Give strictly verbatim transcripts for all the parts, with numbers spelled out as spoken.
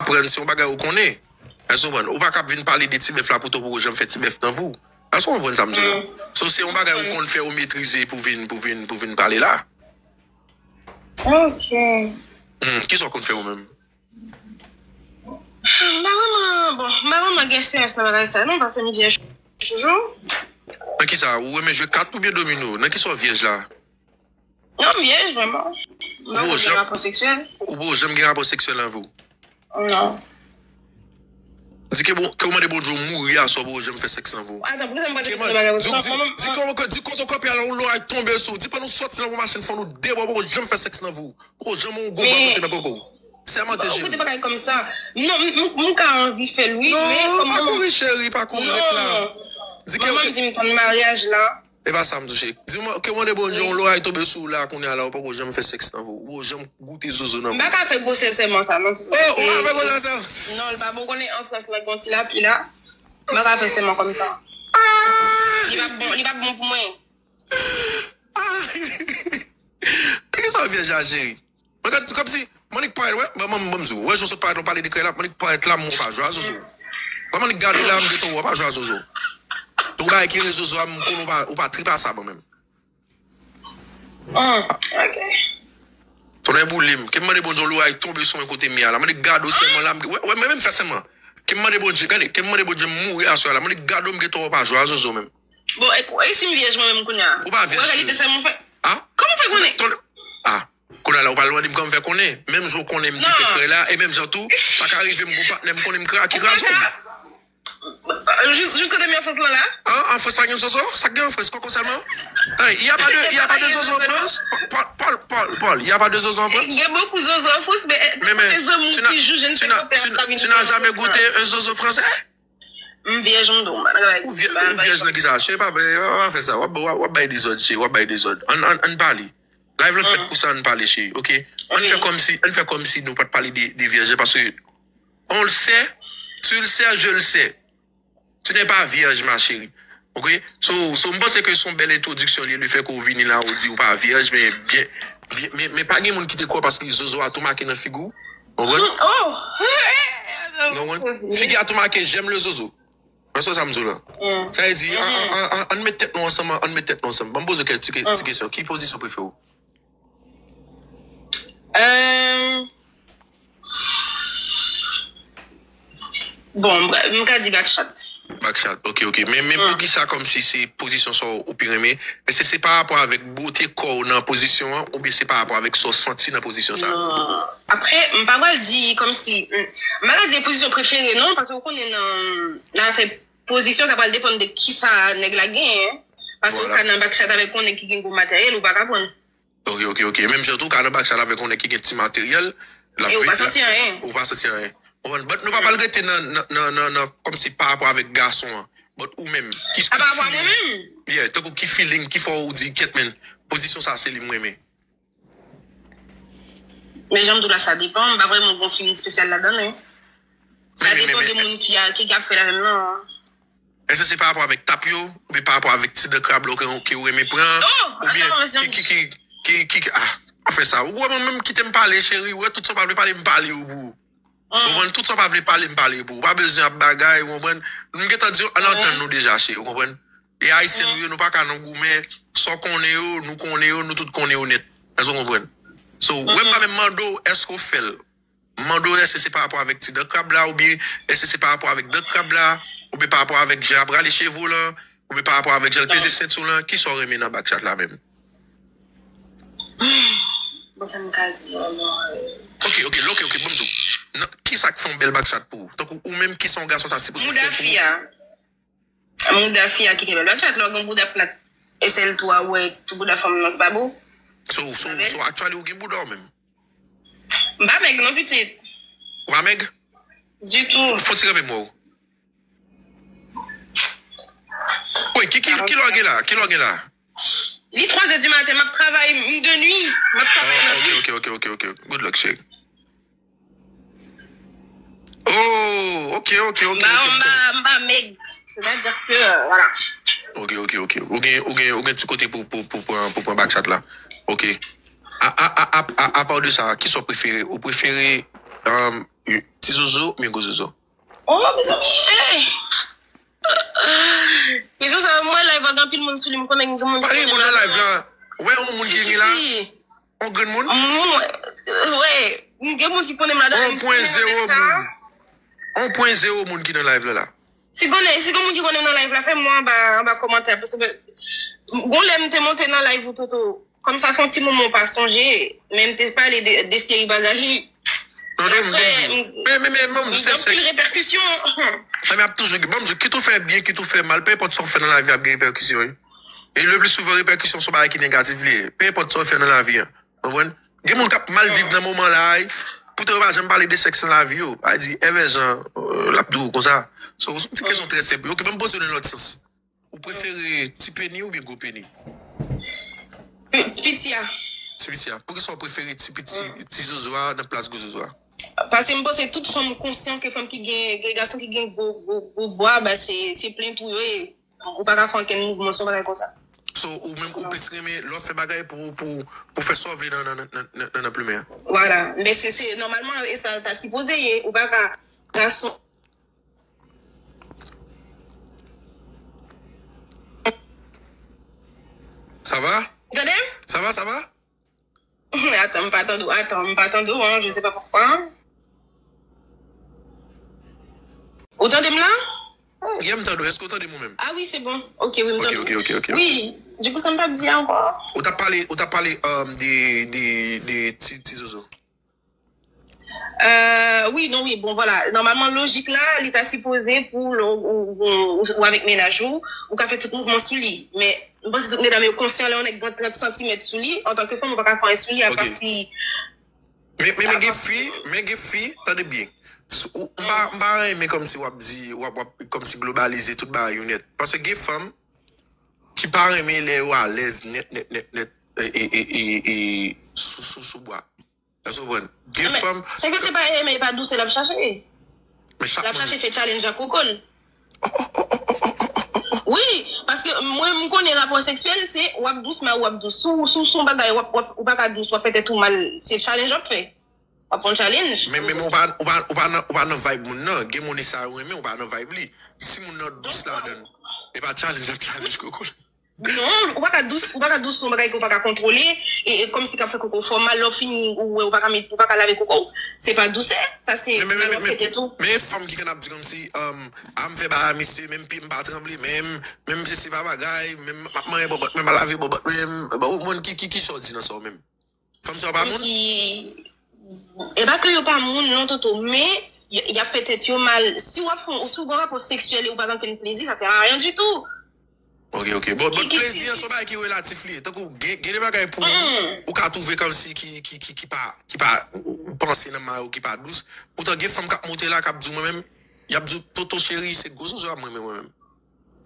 aprann, se yon bagay ou konnen. Èske w konprann? Ou pa ka ap vin pale de ti bèf la poutan ou poko janm fè ti bèf nan vi w. Èske w konprann sa m di w la? So, se yon bagay ou konn fè, ou metrize pou vin, pou vin, pou vin pale la. Ok. Hmm, kisa w konn fè ou menm? M pa vrèman, bon, m pa vrèman gen esperyans nan bagay sa, non, paske m vyèj toujou. Nan kisa? Ou renmen jwe kat oubyen domino? Nan kisa w vyèj la? Non, m vyèj, vrèman. M pa gen rapò seksyèl. Ou poko janm gen rapò seksyèl nan vi w? Non. Di ke bon, ke w mande Bondye w mouri aswè, ou poko janm fè sèks nan vi w. Atann, poukisa m pa te konn bagay sa? Di, di, di ke w, di kote w kanpe a la, yon loray tonbe sou w. Di pandan w sòti nan yon machin, fò nou debò, ou poko janm fè sèks nan vi w. Ou poko janm yon gwo bwa kote nan koko w. Sèmante, cheri. Ou koute bagay kòm sa. Non, m, m, m ka anvi fè l, wi, men kòman. Non, pa kouri, cheri, pa kouri, ret la. Di ke. Manman m di m tann maryaj la. E pa sa m touche. Di mwen, ke mande Bondye yon loray tonbe sou w la kounye a la, ou poko janm fè sèks nan vi w. Ou poko janm goute zozo nan vi w. M pa ka fè gwosè sèman sa, non. Oh, ou pa fè gwosè sèman? Non, li pa bon, konnen an Frans la, gen yon ti lapli la. M pa ka fè sèman kòm sa. Li pa bon, li pa bon pou mwen. Nan kisa w vyèj la, cheri? Mwen gade kòmsi, m annik parèt, wè, ban m, ban m di w, wè jan w sot parèt la, w pale de krèy la, m annik parèt la, m wè w pa jwe a zozo. Wè, m annik gade la, m gentan wè w pa jwe a zozo. Donk, bagay ki rele zozo a, m konnen w pa, w pa trip a sa, bon, menm. Hmm, ok. Tonnè boule m, ke m mande Bondye yon loray tonbe sou mwen kote m ye a la, m annik gade w sèman la, m, wè, wè, mwen menm fè sèman. Ke m mande Bondye, gade, ke m mande Bondye m mouri aswè a la, m annik gade w, m gentan wè w pa jwe a zozo, menm. Bon, e, e si m vyèj mwen menm kounye a? Ou pa vyèj, cheri. Ou wè kalite sèman w fè? A? Kòman w fè konnen? A, kounye a la, ou pral mande m kòman m fè konnen. Menm jan w konnen m te fè krèy la, e menm jan tou, sa ka rive m gon patnè m konnen m krake kraze w. Jis, jis kote m ye an Frans lan la? A, an Frans pa gen zozo? Sa k gen an Frans? Kòkò sèlman? Tande, y a pas de, y a pas de zozo en France? Paul, Paul, Paul, Paul, y a pas de zozo en France? Gen bokou zozo an Frans, men, men, men, tu n'as, tu n'as, tu n'as jamais goûté un zozo français? M vyèj m di w, m pa nan kay. Ou vyèj, ou vyèj nan kisa? Cheri, pa, pa, pa fè sa. W ap, w ap, w ap bay dezòd, cheri, w ap bay dezòd. Ann, ann, ann pale. Live la fèt pou sa, ann pale, cheri, ok? Ann fè kòmsi, ann fè kòmsi nou pa t pale de, de vyèj la, paske on le sait, tu le sais, je le sais. Tu n'es pas vierge, ma chérie. Ok? So, so, m panse ke se yon bèl entwodiksyon li, lefètke w vini la, ou di ou pa vyèj, men byen, byen, men, men pa gen moun ki te kwè paske zozo a tou make nan figi w. Ou konprann? Oh! Ou konprann? Figi a tou make, j'aime le zozo. Mwen sa sa m di w la. Sa vle di, an, an, an, an, ann met tèt nou ansanm, ann met tèt nou ansanm. Ban m poze w kèk ti, ti kesyon. Ki pozisyon prefere w? Euh, Bon, m ka di back shot. Back shot, ok, ok. Men, men poukisa kòmsi se pozisyon sa w pi renmen? Èske se pa rapò avèk bote kò w nan pozisyon an, oubyen se pa rapò avèk sa w santi nan pozisyon sa a? Non. Apre, m pa pral di kòmsi, m pa pral di pozisyon prefere non, paske ou konnen nan, nan afè pozisyon, sa pral depann de kisa nèg la genyen. Paske ou ka nan back shot avèk yon nèg ki gen gwo materyèl, ou pa ka pran. Ok, ok, ok. Menm jan tou, ou ka nan back shot avèk yon nèg ki gen ti materyèl. E ou pa santi anyen. Ou pa santi anyen. Ou konprann? But nou pa pral rete nan, nan, nan, nan, nan kòmsi pa rapò avèk gason an. But ou menm, ki, ki feeling? Yeah, tankou ki feeling, ki fè w di, kyèt, men, pozisyon sa se li m renmen. Men jan m di w la, sa depann. M pa vrèman gon feeling espesyal ladan l, non. Sa depann de moun ki, ki ap fè l avè m nan. Èske se pa rapò avèk tap yo, oubyen pa rapò avèk ti dan krab la ke, ke w renmen pran, oubyen ki, ki, ki, ki, ki, ah, pa fè sa. Ou wè mwen menm kite m pale, cheri, ou wè tout sa w pa vle pale, m pale yo pou ou. Ou konprann? Tout sa w pa vle pale, m pale pou ou. Ou pa bezwen ap bagay, ou konprann? M gentan di w, ann antann nou deja, cheri, ou konprann? E Ayisyen nou ye, nou pa ka nan goumen, sa w konnen yo, nou konnen yo, nou tout konnen yo nèt. Èske w konprann? So, ou wè m pa menm mande w, èske w fè l? M mande w èske se pa rapò avèk ti dan krab la, oubyen èske se pa rapò avèk dan krab la, oubyen pa rapò avèk jan y ap rale cheve w lan, oubyen pa rapò avèk jan l peze senti w lan, kisa w renmen nan back shot la menm? Bon, sa m ka di, non, non. Ok, ok, ok, ok, ban m di w. Nan, kisa k fè yon bèl back shot pou ou? Tankou ou menm, kisa yon gason ta sipoze fè pou ou? Mouda fi a. Mouda fi a ki fè bèl back shot, lè w gen bouda plat. E sèl tou a wè tout bouda fanm nan, se pa bo. So, so, so, actually ou gen bouda ou menm? M pa mèg non, pitit. Ou pa mèg? Ditou. Fò ti kanpe m wè w. Wi, ki, ki, ki lè w gen la? Ki lè w gen la? Li twa zè di maten, m ap travay, m de nwi, m ap travay nan nwi. Ok, ok, ok, ok, ok. Good luck, cheri. Oh, ok, ok, ok. M pa, m pa, m pa mèg. Sètadi ke, vwala. Ok, ok, ok. Ou gen, ou gen, ou gen ti kote pou, pou, pou pran, pou pran back shot la. Ok. A, a, a, a, a, apa de sa, kisa w prefere? Ou prefere, um, Ti zozo oubyen gwo zozo? Oh, mezanmi, hey! Kesyon sa, mwen live la, gen anpil moun sou li, m konnen gen moun ki konnen. Pa gen moun nan live la. Ou wè yon moun ki gen la? Yon grenn moun? Mwen, wè, gen moun ki konnen m ladan. On pwen zewo moun. On pwen zewo moun ki nan live la la. Si konnen, si gen moun ki konnen m nan live la, fè m wè anba, anba kòmantè. Paske gon lè m te monte nan live ou Toto. Kòm sa fè yon ti moman w pa sonje, men m te pale de, de seri bagay. Non, non, m di. Men, men, men, men, m di, se sèks. Gen anpil repèkisyon. Men ap toujou, bon, m di, kit ou fè byen, kit ou fè mal, pe enpòt sa w fè nan lavi ap gen repèkisyon, wi. E le pli souvan, repèkisyon se yon bagay ki negatif li ye. Pe enpòt sa w fè nan lavi an. Konprann? Gen moun k ap mal viv nan moman la, wi. Poutan yo pa janm pale de sèks nan lavi yo. A di, Evè Jan, l ap di w konsa. So, se yon ti kesyon trè senp. Ok, ban m poze w nan lòt sans. Ou prefere ti peni oubyen gwo peni? Pi- Piti a. Ti piti a. Poukisa ou prefere ti piti, ti zozo a nan plas gwo zozo a? Paske m panse tout fanm konsyan ke fanm ki gen, gen gason ki gen gwo, gwo, gwo bwa, ba se, se plent ou yo ye. Ou pa ka fè ankenn mouvman sou bagay konsa. So, ou menm ou plis renmen lè w fè bagay pou, pou, pou fè sa w vle nan, nan, nan, nan, nan, nan plimen an? Vwala. Men se, se, nòmalman, e sa l ta sipoze ye. Ou pa ka, gason. Ça va? Tande? Ça va, ça va? Atan, m pa tande w. Atan, m pa tande w, hein, je sais pas pourquoi. Ou tande m la? Yeah, m tande w. Èske w tande m ou menm? Ah oui, c'est bon. Ok, wi, m tande w. Ok, ok, ok, ok. Wi, du coup, sa m t ap di ankò? Ou t ap pale, ou t ap pale um, de, de, de ti, ti zozo. Euh, wi, non, wi, bon, vwala. Nòmalman, lojik la, li ta sipoze pou lè w, ou, ou, ou, ou avèk mennaj ou, ou ka fè tout mouvman sou li. Men, m panse tout medam yo konsyan lè yon nèg gen trant santimèt sou li, antanke fanm, ou pa ka fè anyen sou li, apa si. Men, men, men gen fi, men gen fi, tande byen. S- ou- M pa, m pa renmen kòmsi w ap di, w ap, w ap kòmsi globalize tout bagay yo nèt. Paske gen fanm ki pa renmen lè yo alèz nèt, nèt, nèt, nèt, e, e, e, e, e, sou, sou, sou bwa. Èske w konprann? Gen fanm. Se ke se pa renmen, e pa dousè l ap chache. Men chak L ap moun. Chache fè challenge ak koko l. Wi, paske mwen, m konnen rapò seksyèl, se w ap dous, men w ap dous. Si w, si w, si w bagay, w ap, w ap, ou pa ka dous, w ap fè tèt ou mal. Se challenge w ap fè. W ap fè yon challenge. Men, men, men, ou pa, ou pa, ou pa nan, ou pa nan vibe moun nan. Gen moun sa yo renmen, ou pa nan vibe li. Si moun nan dous ladan l, e pa challenge ap challenge koko l. Non, ou pa ka dous, ou pa ka dous sou yon bagay ke w pa ka kontwole, e, e kòmsi k ap fè koko w fè w mal, lè w fini, ou wè, ou pa ka met, ou pa ka lave koko w. Se pa dousè, sa se mal w ap fè tèt ou. Men fanm ki konn ap di kòmsi, um, a m fè bagay misye, menm pye m pa tranble, menm, menm se se pa bagay, menm m ap manyen bòbòt, menm m ap lave bòbòt, menm, bon, ou konprann ki, ki, ki sa w di nan sa w menm? Fanm sa yo pa moun? Kòmsi, e pa ke yo pa moun, non, Toto, men y, y ap fè tèt yo mal. Si w ap fè, si w gen rapò seksyèl e ou pa gen okenn plezi, sa sè a ayen ditou. Ok, ok. Bon, bon, plezi an se yon bagay ki relatif li ye. Tankou gen, gen de bagay pou ou, ou ka twouve kòmsi ki, ki, ki, ki pa, ki pa, ou panse nan may ou ki pa dous. Poutan gen fanm k ap moute la, k ap di w mwen menm, y ap di w, Toto cheri, se gwo zozo a mwen renmen mwen menm.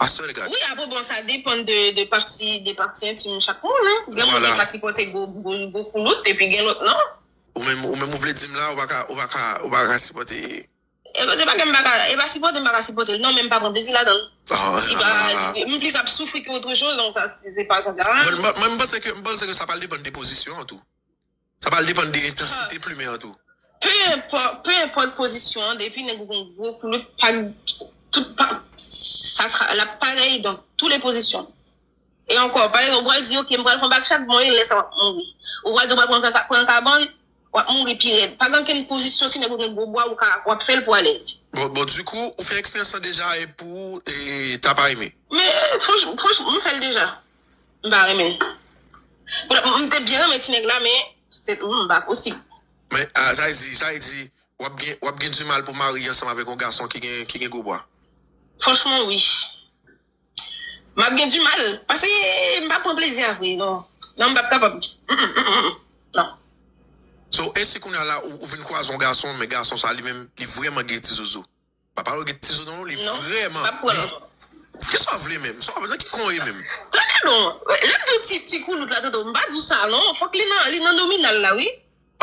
I swear to God. Wi, apre bon, sa depann de, de pati, de pati entim chak moun, hein. Gen moun ki ka sipòte gwo, gwo, gwo koulout, epi gen lòt non. Ou menm, ou menm ou vle di m la, ou pa ka, ou pa ka, ou pa ka sipòte. E pa, se pa ke m pa ka, e pa sipòte, m pa ka sipòte l. Non, men m pa pran plezi ladan l. Li pa, m plis ap soufri ke autre chose, donc sa, se, se pa, sa sè a ayen. Mwen, mwen, mwen, m panse ke, m panse ke sa pral depann de pozisyon an tou. Sa pral depann de entansite plimen an tou. Pe enpòt, pe enpòt pozisyon an, depi nèg ou gen gwo koulout, pa, tout pa, sa sra, l ap parèy dans toutes les positions. E ankò, pa egzanp, ou pral di, ok, m pral fè yon back shot, bon, e lè sa w ap mouri. Ou pral di, ou pral pran, pran kabann, w ap mouri pi rèd. Pa gen okenn pozisyon, si nèg ou gen gwo bwa, ou ka, w ap fè l pou alèz. Bon, bon, du coup, ou fè eksperyans lan deja e pou ou, e ta pa renmen? Men, franch, franchman, m fè l deja. M pa renmen l. Poutèt m te byen renmen ti nèg la, men se, m pa posib. Men, ah, sa vle di, sa vle di, w ap gen, w ap gen dimal pou w marye ansanm avèk yon gason ki gen, ki gen gwo bwa? Franchman, wi. M ap gen dimal. Paske m pa pran plezi a vre, non. Non, m p ap kapab. Mm, mm, mm, mm, mm. Non. So, e si kounye a la, ou, ou vin kwaze yon gason, men gason sa li menm, li vrèman gen ti zozo. Pa pale w gen ti zozo non, li vrèman. Non, m p ap pran l ankò. Kisa w vle menm? Sa w nan ki kwen w ye menm? Tande non, lè m di w ti, ti koulout la, Toto, m pa di w sa non. Fòk li nan, li nan nominal la, wi.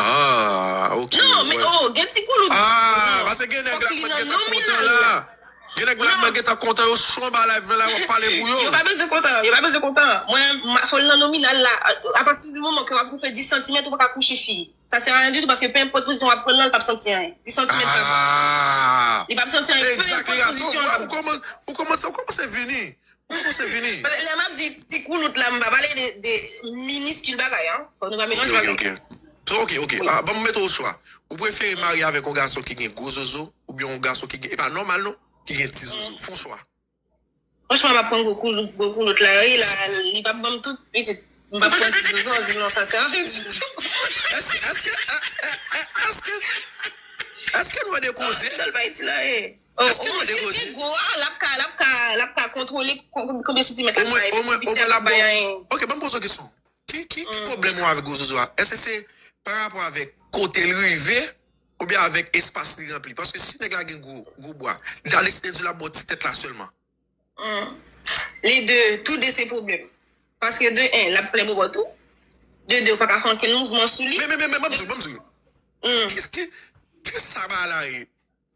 Ah, ok. Non, men, oh, gen ti koulout. Ah, paske gen nèg la k mèt gentan kontan la. Gen nèg la, mwen gentan kontan, yo cho anba live la, w ap pale pou yo. Yo pa bezwen kontan, yo pa bezwen kontan. Mwen, m a fè l nan nominal la. Apati di moman ke w ap gonfle dis santimèt, ou pa ka kouche fi. Sa sè a anyen ditou, paske pe enpòt pozisyon w ap pran l lan, l p ap santi anyen. Dis santimèt pa bon. Li p ap santi anyen, pe enpòt pozisyon l p ap bon. Ou kòmanse, ou kòmanse vini. Ou kòmanse vini. Paske lè m ap di ti koulout la, m pa pale de, de miniskil bagay, an. Fò nou pa melanje bagay. Ok, ok. So, ok, ok. Ah, ban m mete w o chwa. Ou prefere marye avèk yon gason ki gen gwo zozo, oubyen yon gason ki gen, e pa nòmal non, ki gen ti zozo? Fè yon chwa. Franchman, m ap pran gwo koulout, gwo koulout la, wi, la, li p ap ban m tout, pitit. M p ap pran ti zozo, di non, sa sè anyen ditou. Èske, èske, è, è, è, èske, èske nou wè de koze? Èske nou wè de koze? Si l gen gwo a, l ap ka, l ap ka, l ap ka kontwole kon-, konbyen santimèt l ap bay, menm si piti a p ap bay anyen. Ok, ban m poze w kesyon. Ki, ki, ki pwoblèm ou avèk gwo zozo a? Èske se pa rapò avèk kote l rive, oubyen avèk espas li ranpli? Paske si nèg la gen gwo, gwo bwa, li ta deside di l ap ba w ti tèt la sèlman. Hmm. Le de, tou de se pwoblèm. Paske de en, l ap plen bobòt ou. De de, ou pa ka fè ankenn mouvman sou li. Men, men, men, men, ban m di w, ban m di w. Hmm. Ki, ki, ki sa bagay la ye?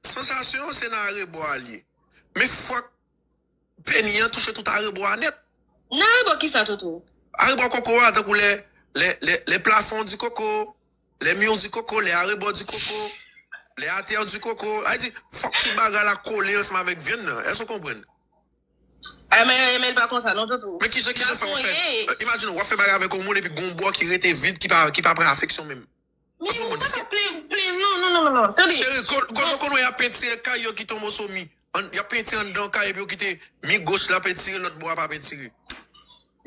Sansasyon se nan arebò a l ye. Men fòk peni an touche tout arebò a nèt. Nan arebò kisa, Toto? Arebò koko a, tankou lè, lè, lè, lè plafon di koko, lè mi di koko, lè arebò di koko, lè atè di koko. Sa vle di, fòk tout bagay la kole ansanm avèk vyann nan. Èske w konprann? A, men, men l pa konsa, non, Toto. Men kijan, kijan fè w fè? Imajine w ap fè bagay avèk yon moun epi gon bò ki rete vid, ki pa, ki pa pran afeksyon menm. Men ou pa ka plen, plen, non, non, non, non, non. Tande. Cheri, kon, kon, kon nou y ap pentire kay yo kite yon moso mi. An, y ap pentire anndan kay epi yo kite mi goch la pentire, lòt bò a pa pentire.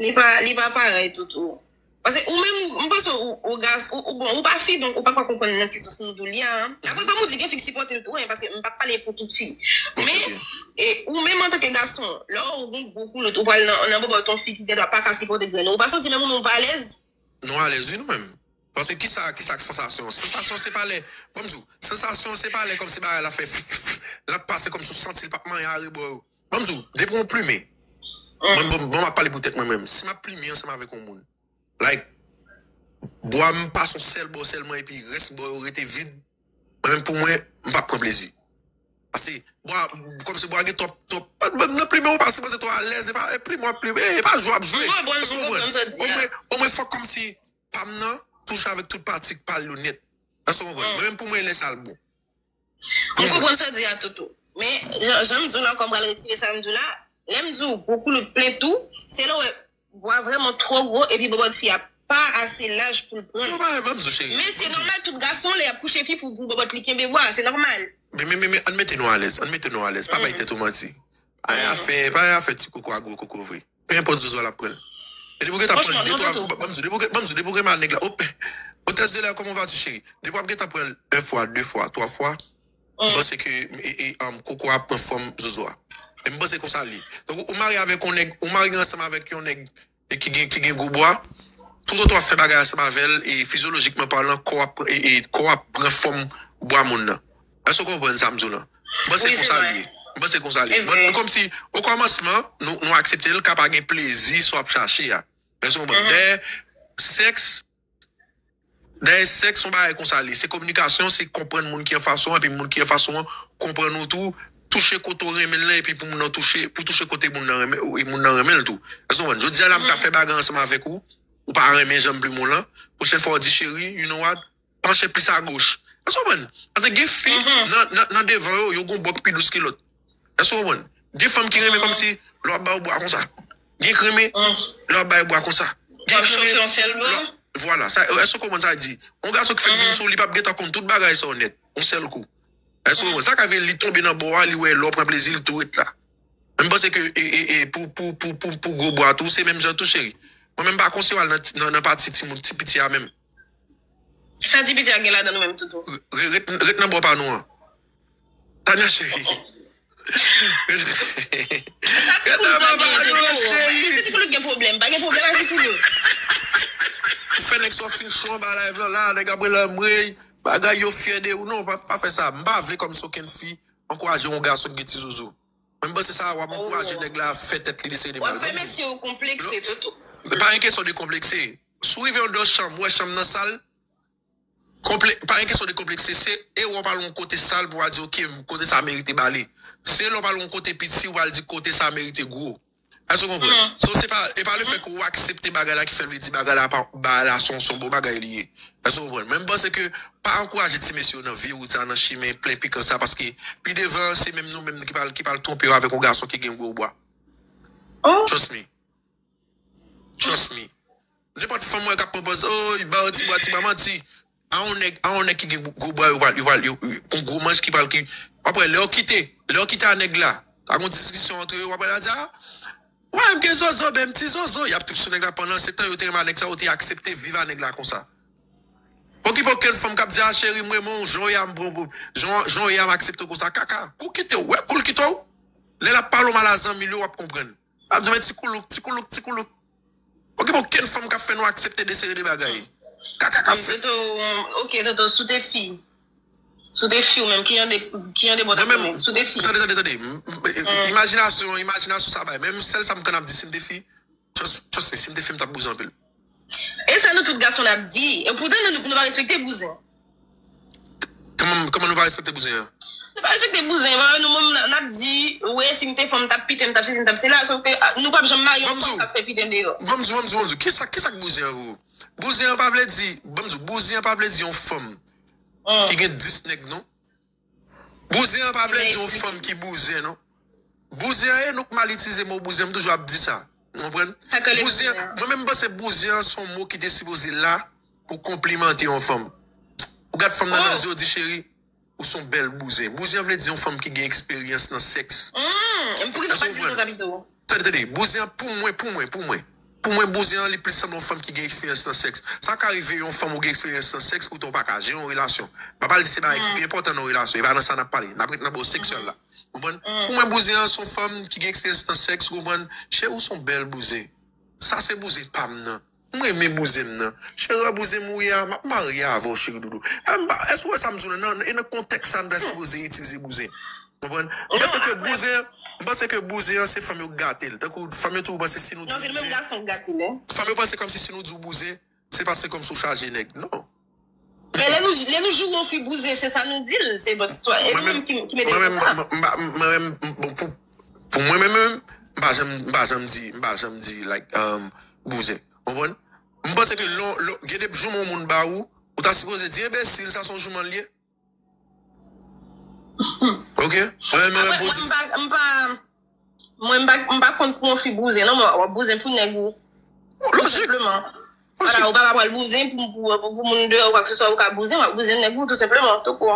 Li pa, li pa parèy, Toto. Paske ou menm, ou, m panse ou, ou gas, ou, ou, bon, ou pa fi, donk ou pa ka konprann nan ki sans nou di w li a, an. Apre, kòm ou di, gen fi k sipòte l tou, en, paske m p ap pale pou tout fi. Men, e, ou menm antanke gason, lè ou gen gwo koulot, ou pral nan, nan bòbòt yon fi ki gendwa pa ka sipòte grenn ou, ou pa santi menm ou menm ou pa alèz? Nou alèz, wi, nou menm. Paske kisa, kisa k sansasyon? Sansasyon se pa lè, ban m di w, sansasyon se pa lè kòmsi bagay la fè f, f, f, l ap pase kòmsi w santi l p ap manyen arebò yo. Ban m di w, depi w plimen. Mwen, bon, bon, m ap pale pou tèt mwen menm. Si m ap plimen ansanm avèk yon moun, like, bwa m pase yon sèl bò sèlman epi rès bò yo rete vid, mwen menm pou mwen, m p ap pran plezi. Paske, bwa, kòmsi bwa gen twòp, twòp, nan plimen ou pa sipoze twò alèz, e pa, e plimen w ap plimen, e pa jwe w ap jwe. Èske w konprann? Omwen, omwen fòk kòmsi pa m nan touche avèk tout pati pa l yo nèt. Èske w konprann? Mwen menm pou mwen, lè sa l bon. M konprann sa w di a, Toto. Men, jan, jan m di w la, ankò m pral retire sa m di w la, lè m di w gwo koulout plen tou, se lè w wè bwa vrèman twò gwo, epi bòbòt fi a pa ase laj pou l pran. Yo pa, ban m di w, cheri. Men se nòmal, tout gason, lè y ap kouche fi, pou, pou bòbòt li kenbe bwa, se nòmal. Men, men, men, men, ann mete nou alèz, ann mete nou alèz. Pa bay tèt ou manti. Pa gen afè, pa gen afè ti koko a gwo koko vre. Pe enpòt zozo a l ap pran l. E depi w gentan pran de twa, ban m di w, depi w gen, ban m di w, depi w gen mal nèg la, op, hôtesse de l'air, comment vas-tu, chérie? Depi w ap gentan pran l en fwa, de fwa, twa fwa, m panse ke, e, e, um, koko a ap pran fòm zozo a. E m panse konsa l ye. Donk, ou marye avèk yon nèg, ou marye ansanm avèk yon nèg e ki gen, ki gen gwo bwa, toutotan w ap fè bagay ansanm avè l, e fizyolojikman palan, kò w ap, e, e, kò w ap pran fòm bwa moun nan. Èske w konprann sa m di w lan? M panse konsa l ye. M panse konsa l ye. But, kòmsi, o kòmansman, nou, nou aksepte l ka pa gen plezi sa w ap chache a. Èske w konprann? Dèyè sèks, dèyè sèks, se yon bagay konsa l ye. Se kominikasyon, se konprann moun ki anfas ou an, epi moun ki anfas ou an konprann ou tou, touche kote w renmen l lan, epi pou moun nan touche, pou touche kote moun nan renmen, e moun nan renmen l tou. Èske w konprann? Jodi a la, m ka fè bagay ansanm avèk ou, ou pa renmen jan m plimen w lan. Pwochèn fwa, w di, cheri, you know what? Panche plis agoch. Èske w konprann? Paske gen fi nan, nan, nan devan yo, yo gon bò ki pi dous ke lòt. Èske w konprann? Gen fanm ki renmen kòmsi lè w ap ba yo bwa konsa. Gen ki renmen lè w ap ba yo bwa konsa. Gen ki renmen lè w ap, vwala. Sa, èske w konprann sa di? Yon gason ki fèk vin sou ou, li p ap gentan konn tout bagay sa yo nèt, yon sèl kou. Èske w konprann? Sa ka vin, li tonbe nan bò a, li wè lè w pran plezi, li tou ret la. Men m panse ke, e, e, e, pou, pou, pou, pou, pou gwo bwa tou, se menm jan tou, cheri. Mwen menm, m pa konseye w al nan, nan, nan pati timoun, ti piti a menm. Sa ti piti a gen ladan nou menm, Toto? Re-, ret, ret nan bò pa nou an. Tania, cheri. Sa ti koulout la gen, Toto. Si ti koulout gen pwoblèm, pa gen pwoblèm ak ti koulout. Ou fè nèg sa w fin cho anba live la, la, nèg ap rele anmwey, bagay yo fyè de ou. Non, pa, pa fè sa. M pa vle kòmsi okenn fi ankouraje yon gason ki gen ti zozo. Mwen, m panse sa w ap ankouraje nèg la fè tèt li deside mal. W ap fè mesye yo konplekse, Toto. Men pa gen kesyon de konplekse. Si w rive anndan chanm, ou wè chanm nan sal, Konple, pa gen kesyon de konplekse. Se e w ap al yon kote sal pou w al di, "Ok, kote sa merite bale." Se lè w ap al yon kote piti, w al di, "Kote sa merite gwo." Èske w konprann? So, se pa, e pa lefèt ke w aksepte bagay la ki fè l vle di bagay la pa, bagay la se yon, se yon bon bagay li ye. Èske w konprann? Men m panse ke pa ankouraje ti mesye yo nan vi wout sa, nan chimen plen pikan sa, paske pi devan, se menm nou menm ki pral, ki pral twonpe yo avèk yon gason ki gen gwo bwa. Trust me. Trust me. Nenpòt fanm wè k ap pran pòz, oh, ba yo ti bwa, ti bwa, manti. A yon nèg, a yon nèg ki gen gwo bwa, yo pral, yo pral, yo, yon gwo manch ki pral, ki, w ap wè, lè yo kite, lè yo kite a nèg la, ta gon diskisyon antre yo, w ap wè la di, ah, wè, m gen zozo, ben, m ti zozo, y ap trip sou nèg la pandan se tan yo te renmen a nèg sa, yo te aksepte viv a nèg la konsa. Okipe okenn fanm k ap di, ah, cheri, m renmen w, jan w ye a, m pran pou, jan, jan w ye a, m aksepte w konsa, kaka, kou kite w, wè, kou l kite w, lè l ap pale w mal a zanmi l yo, w ap konprann. L ap di, men ti koulouk, ti koulouk, ti koulouk. Okipe okenn fanm k ap fè nou aksepte de seri de bagay. Kaka k ap fèt. Ok, Toto, si w te fi. Si w te fi ou menm, ki jan de, ki jan de bò w t ap renmen? Si w te fi. Tande, tande, tande. Imajinasyon, imajinasyon sa bay. Menm sèl sa m konn ap di, si m te fi, trust, trust me, si m te fi, m t ap bouzen anpil. E sa nou tout gason n ap di. E poutan nou, nou pa respekte bouzen. Kòman, kòman nou pa respekte bouzen an? Nou pa respekte bouzen. Vwala, nou menm n ap di, wi, si m te fanm, m t ap piten, m t ap sesi, m t ap sela. Sòf ke nou p ap janm marye yon fanm k ap fè piten deyò. Ban m di w, ban m di w, ban m di w. Kisa, kisa k bouzen an pou ou? Bouzen an pa vle di, ban m di w, bouzen an pa vle di yon fanm ki gen dis nèg, non. Bouzen an pa vle di yon fanm ki bouzen, non. Bouzen an, e nou k mal itilize mo bouzen, m toujou ap di sa. Ou konprann? Bouzen an, mwen menm m panse bouzen an se yon mo ki te sipoze la pou konplimante yon fanm. Ou gad fanm nan nan zye, ou di, cheri, ou se yon bèl bouzen. Bouzen an vle di yon fanm ki gen eksperyans nan sèks. Èske w konprann? Tande, tande, bouzen an pou mwen, pou mwen, pou mwen. Pou mwen, bouzen an, li plis sanble yon fanm ki gen eksperyans nan sèks. Sa ka rive yon fanm ou gen eksperyans nan sèks, poutan w pa ka jere yon relasyon. M pa pral di se bagay ki pi enpòtan nan yon relasyon, e pa nan sa n ap pale. N ap ret nan bò seksyèl la. Konprann? Pou mwen, bouzen an, se yon fanm ki gen eksperyans nan sèks, ou konprann? Cheri, ou se yon bèl bouzen. Sa se bouzen pa m nan. M renmen bouzen m nan. Cheri, wè bouzen m ou ye a, m ap marye avè w, cheri doudou. Èske w wè sa m di w nan, nan, e nan kontèks sa n ta sipoze itilize bouzen. Konprann? M panse ke bouzen, m panse ke bouzen an se fanm yo k gate l. Tankou fanm yo toujou panse si nou di w bouzen. Non, se nou menm gason k gate l, hein. Fanm yo panse kòmsi si nou di w bouzen, se paske kòmsi w chaje nèg. Non. Men lè nou, lè nou joure yon fi bouzen, se sa nou di l. Se, e nou menm ki, ki mete l konsa. Mwen menm, m pa, mwen menm, bon, pou, pou mwen menm, m pa janm, m pa janm di, m pa janm di, like, um, bouzen. Konprann? M panse ke lè, lè, gen de jouman yon moun ba ou, ou ta sipoze di, enbesil, sa se yon jouman l ye. Ok? Mwen menm, mwen menm, bouzen. Mwen, m pa, m pa, mwen, m pa, m pa kont pou yon fi bouzen, non, mwen, w ap bouzen pou nèg ou. Tou senpleman. Vwala, ou pa ka pral bouzen pou, pou, pou, pou moun deyò, ou kwa ke se swa, ou ka bouzen, w ap bouzen nèg ou, tou senpleman, tou kou.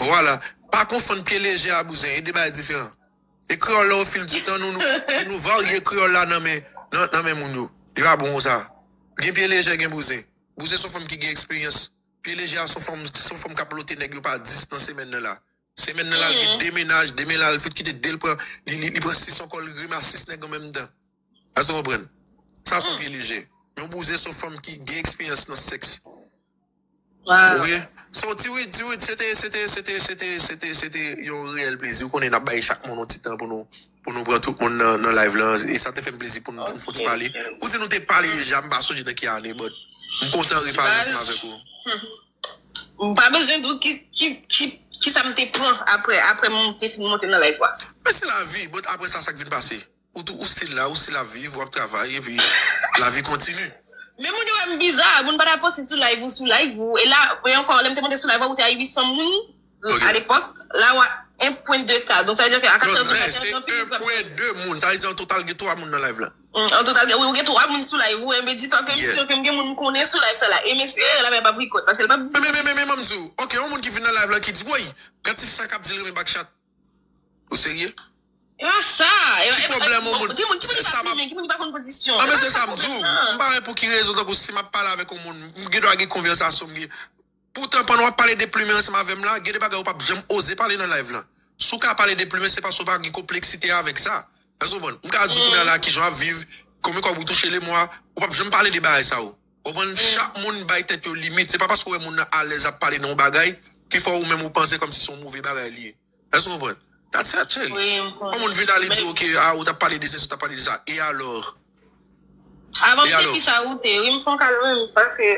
Vwala. Pa konfonn pye leje a bouzen, e de bagay diferan. E kreyòl la, o fil di tan, nou, nou, nou varye kreyòl la nan men, nan, nan men moun yo. Li pa bon konsa. Gen pye leje, gen bouzen. Bouzen se yon fanm ki gen eksperyans. Pye leje a se yon fanm, se yon fanm k ap lote nèg yo pa dis nan semèn nan la. Semèn nan la, l gen de mennaj, demen la, l fin kite de, l pran, li, li, li pran sis ankò, li renmen a sis nèg an menm tan. Èske w konprann? Sa se yon pye leje. Yon bouzen se yon fanm ki gen eksperyans nan sèks. Ok? So, Tiwid, Tiwid, se te, se te, se te, se te, se te, se te yon reyèl plezi. Ou konnen n ap bay chak moun yon ti tan pou nou, pou nou pran tout moun nan, nan live lan. E sa te fè m plezi pou nou, pou nou fon ti pale. Ou di nou te pale deja, m pa sonje nan ki ane, but m kontan repale ansanm avèk ou. M pa bezwen di w ki, ki, ki, ki sa m te pran apre, apre m te fin monte nan live la. Men se lavi, but apre sa, sa k vin pase? Ou tou, ou still la, ou still ap viv, w ap travay, epi lavi kontini. Men moun yo wè m biza, moun pa ta poste sou live ou, sou live ou. E la, e ankò, lè m te monte sou live la, ou te a uit san moun, a lepòk, la w a en pwen de K. Donk, sa vle di ke a katòz moun, se en pwen de moun. Sa vle di an total gen twa moun nan live la. An total, gen, wi, ou gen twa moun sou live ou, enben di twa ke m si ke m gen moun m konnen sou live sa la. E m espere la men pa prikòt, paske l pa. Men, men, men, men, men, men, m di w, ok, yon moun ki vin nan live la ki di, woy, gad ti fi sa k ap di l renmen bak chat. Ou serye? E pa sa. Ki pwoblèm yon moun? Gen moun ki pa konn plimen, ki moun ki pa konn pozisyon. An, men se sa m di w. M pa wè pou ki rezon, tankou si m ap pale avèk yon moun, m gen dwa gen konvèsasyon, m gen. Poutan, pandan w ap pale de plimen ansanm avè m la, gen de bagay ou p ap janm oze pale nan live lan. Si w ka pale de plimen, se paske w pa gen konpleksite avèk sa. Èske w konprann? M ka di w kounye a la kijan w ap viv, konbyen kòb ou touche lemwa, ou p ap janm pale de bagay sa yo. Ou konprann? Chak moun bay tèt yo limit. Se pa paske w wè moun nan alèz ap pale nan yon bagay ki fè ou menm ou panse kòmsi se yon move bagay li ye. Èske w konprann? That's it, cheri. Wi, m konprann. Yon moun vin ale di, ok, ah, ou t ap pale de sesi, ou t ap pale de sa. E alò? Avan m te fi sa ou te, wi, m fon kalme, paske